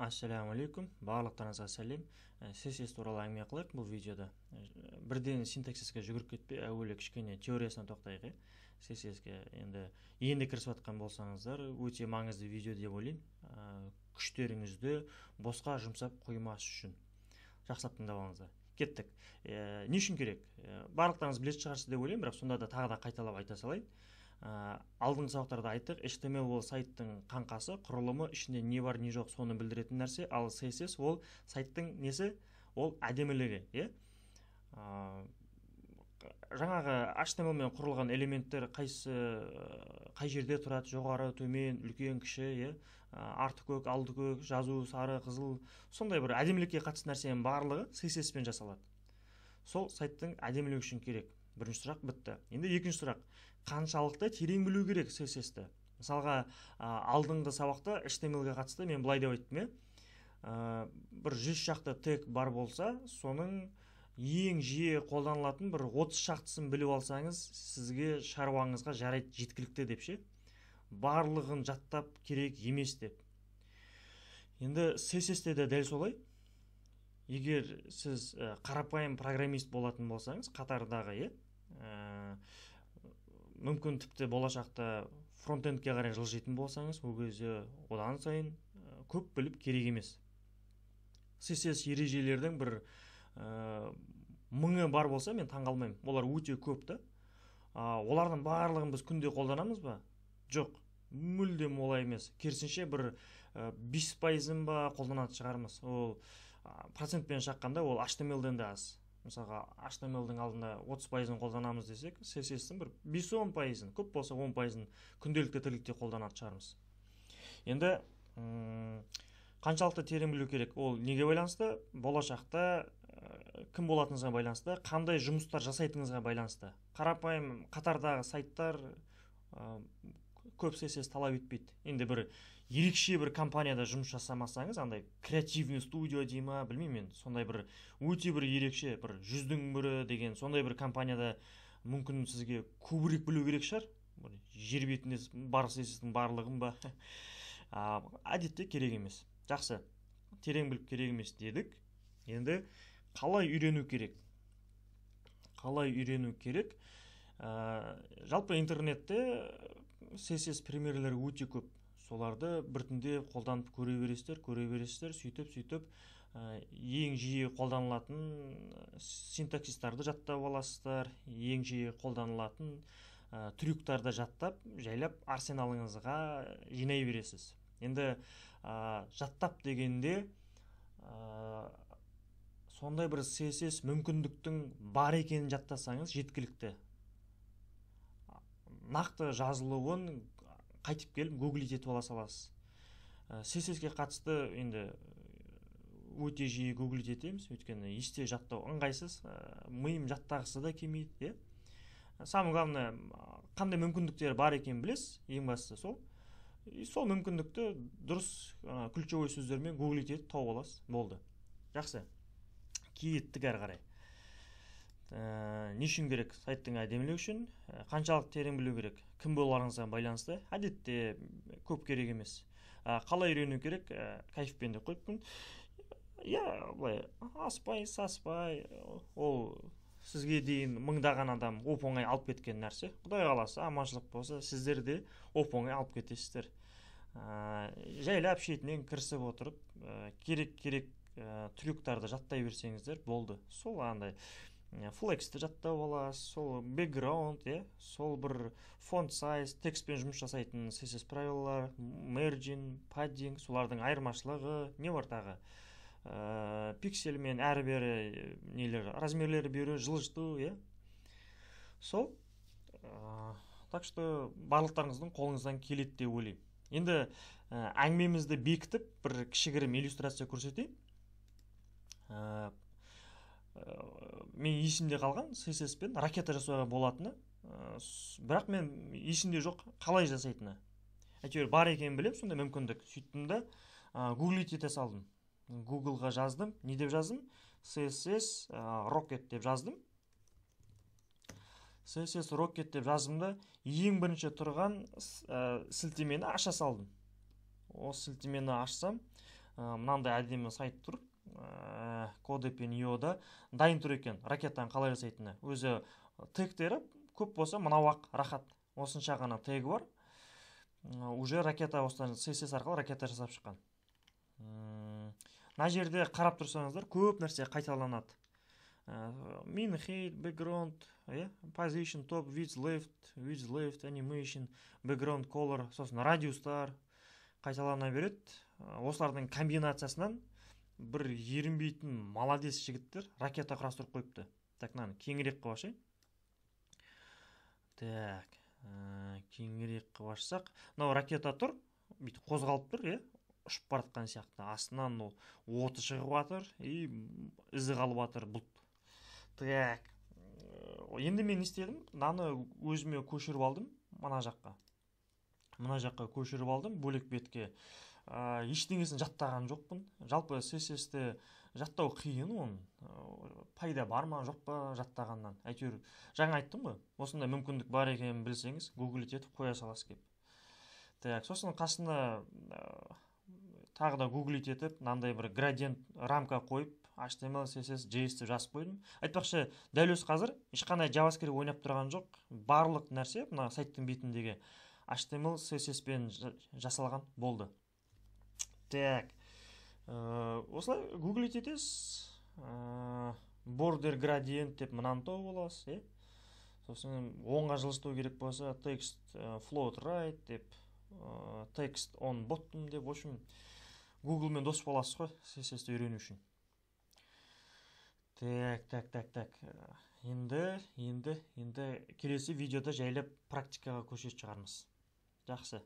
Ассалаумағалейкум, барлықтарыңызға сәлем. CSS туралы әңгіме қылайық бұл видеода. Бірден синтаксиске жүгіріп кетпей, әуелі кішкене теориясына тоқтайық. CSS-ке енді кірісіп жатқан болсаңыздар, өте маңызды видео деп ойлаймын. Күштеріңізді босқа жұмсап қоймас үшін жақсылап тыңдап алыңыздар. Кеттік. Не үшін керек? Барлықтарыңыз білетін шығарсыз деп ойлаймын, бірақ сонда да тағы да қайталап айта салайын. Алдыңғы сабақтарда айттық, HTML ол сайттың қаңқасы, құрылымы, ішінде не бар, не жоқ, соны білдіретін нәрсе. Ал CSS ол сайттың несі? Ол әдемілігі, иә? Жаңағы HTML мен құрылған элементтер қайсы, қай жерде тұрады, жоғары, төмен, үлкен, кіші, иә? Арты көк, алды көк, жазу сары, қызыл, сондай бір әдемілікке қатысты нәрсенің барлығы CSS пен жасалады. Сол сайттың әдемілігі үшін керек. Бірінші сұрақ бітті. Енді екінші сұрақ. Қаншалықты терең білу керек CSS-ті? Мысалға, алдыңғы сабақта HTML-ге қатысты мен былай деп айттым, иә? Бір 100 шақты тег бар болса, соның ең жиі қолданылатын бір 30 шақтысын біліп алсаңыз, сізге шаруаңызға жарайды, жеткілікті деп ше. Барлығын жаттап керек емес деп. Енді CSS-те де дәл солай. Егер сіз қарапайым программист болатын болсаңыз, қатардағы, иә, мүмкін тіпті болашақта фронтендке қарай жылжитын болсаңыз, ол кезде одан сайын көп біліп керек емес. CSS ережелердің бір мыңы бар болса, мен таңғалмаймын. Олар өте көп та. Олардың барлығын біз күнде қолданамыз ба? Жоқ, мүлдем олай емес. Керісінше бір 5%-ын ба қолданатын шығармыз. Ол процентпен шаққанда ол HTML-ден де аз. Мысалға, HTML-дің алдында 30%-ын қолданамыз десек, CSS-тің бір 5-10%-ын, көп болса 10%-ын күнделікті тірлікте қолданатын шығармыз. Енді қаншалықты терең білу керек? Ол неге байланысты? Болашақта кім болатыныңызға байланысты, қандай жұмыстар жасайтыныңызға байланысты. Қарапайым қатардағы сайттар көп CSS талап етпейді. Енді бір ерекше бір компанияда жұмыс жасамасаңыз, андай креативный студия дей ма, білмеймін мен, сондай бір өте бір ерекше, бір 100-дің бірі деген сондай бір компанияда мүмкін сізге көбірек білу керек шығар. Бір жер бетінде бар CSS-тің барлығын ба? Әдетте керек емес. Жақсы, терең біліп керек емес дедік. Енді қалай үйрену керек? Қалай үйрену керек? Жалпы интернетте CSS примерлері өте көп. Соларды біртіндеп қолданып көре бересіздер, көре бересіздер, сөйтіп, ең жиі қолданылатын синтаксистарды жаттап аласыздар, ең жиі қолданылатын трюктарды жаттап, жайлап арсеналыңызға жинай бересіз. Енді жаттап дегенде сондай бір CSS мүмкіндіктің бар екенін жаттасаңыз жеткілікті. Нақты жазылуын қайтып келіп гуглить етіп ала саласыз. CSS-ке қатысты енді өте жиі гуглить етеміз, өйткені есте жаттау ыңғайсыз, миым жаттағысы да келмейді, иә? Самое главное, қандай мүмкіндіктер бар екенін білесіз, ең бастысы сол. И сол мүмкіндікті дұрыс ключевой сөздермен гуглить етіп тауып аласыз, болды. Жақсы. Кеттік әрі қарай. Не үшін керек? Сайттың әдемілігі үшін. Қаншалықты терең білу керек? Кім боларыңызға байланысты. Әдетте көп керек емес. Қалай үйрену керек? Кайфпен деп қойыппын. Иә, былай аспай, саспай, ол сізге дейін мыңдаған адам оп-оңай алып кеткен нәрсе. Құдай қаласа, аманшылық болса, сіздер де оп-оңай алып кетесіздер. Жайлап шетінен кірісіп отырып, керек-керек трюктарды жаттай берсеңіздер болды. Сол андай флексті жаттап аласыз, сол бэкграунд, иә, сол бір font size, текстпен жұмыс жасайтын CSS правилалар, margin, padding, солардың айырмашылығы, не бар тағы? Пиксельмен әрі-бері нелер, размерлері беру, жылжыту, иә. Сол, так что барлықтарыңыздың қолыңыздан келеді деп ойлаймын. Енді әңгімемізді бекітіп, бір кішігірім иллюстрация көрсетейін. Мен есімде қалған CSS пен ракета жасауға болатыны, бірақ мен есімде жоқ қалай жасайтыны. Әйтеуір бар екенін білемін, сондай мүмкіндік. Сөйттім да, гуглить ете салдым. Гуглға жаздым. Не деп жаздым? CSS rocket деп жаздым. CSS rocket деп жаздым да, ең бірінші тұрған сілтемені аша салдым. Осы сілтемені ашсам, Мынандай әдемі сайт тұр. CodePen.io-да дайын тұр екен ракетаны қалай жасайтыны. Өзі тегтері көп болса, мынау ақ рахат. Осынша ғана тегі бар. Уже ракета осыдан CSS арқылы ракета жасап шыққан. Мына жерде қарап тұрсаңыздар, көп нәрсе қайталанады. Min height, background, иә, position, top, width, left, width, left, animation, background color, сосын радиустар қайталана береді. Осылардың комбинациясынан бір ерінбейтін молодец жігіттер ракета құрастырып қойыпты. Так, мынаны кеңірек қылып ашайын. Так, кеңірек қылып ашсақ, мынау ракета тұр, бүйтіп қозғалып тұр, иә, ұшып бара жатқан сияқты. Астынан ол оты шығып жатыр и ізі қалып жатыр бұлт. Так, енді мен не істедім? Мынаны өзіме көшіріп алдым мына жаққа. Мына жаққа көшіріп алдым бөлек бетке. Ештеңесін жаттаған жоқпын. Жалпы CSS-ті жаттау қиын, оның пайда бар ма, жоқ па жаттағаннан. Әйтеуір жаңа айттым ғой, осындай мүмкіндік бар екенін білсеңіз, гуглить етіп қоя саласыз кеп. Так, сосын қасына тағы да гуглить етіп, мынандай бір градиент рамка қойып, HTML, CSS, JS деп жазып қойдым. Айтпақшы, дәл осы қазір ешқандай JavaScript ойнап тұрған жоқ. Барлық нәрсе мына сайттың бетіндегі HTML, CSS пен жасалған болды. Так, осылай гуглить етесіз, border gradient деп мынаны тауып аласыз, иә. Сосын оңға жылжыту керек болса, text float right деп, text on bottom деп, в общем, Google-мен дос боласыз ғой CSS-ті үйрену үшін. Так, так, так, так. Енді келесі видеода жайлап практикаға көшетін шығармыз. Жақсы.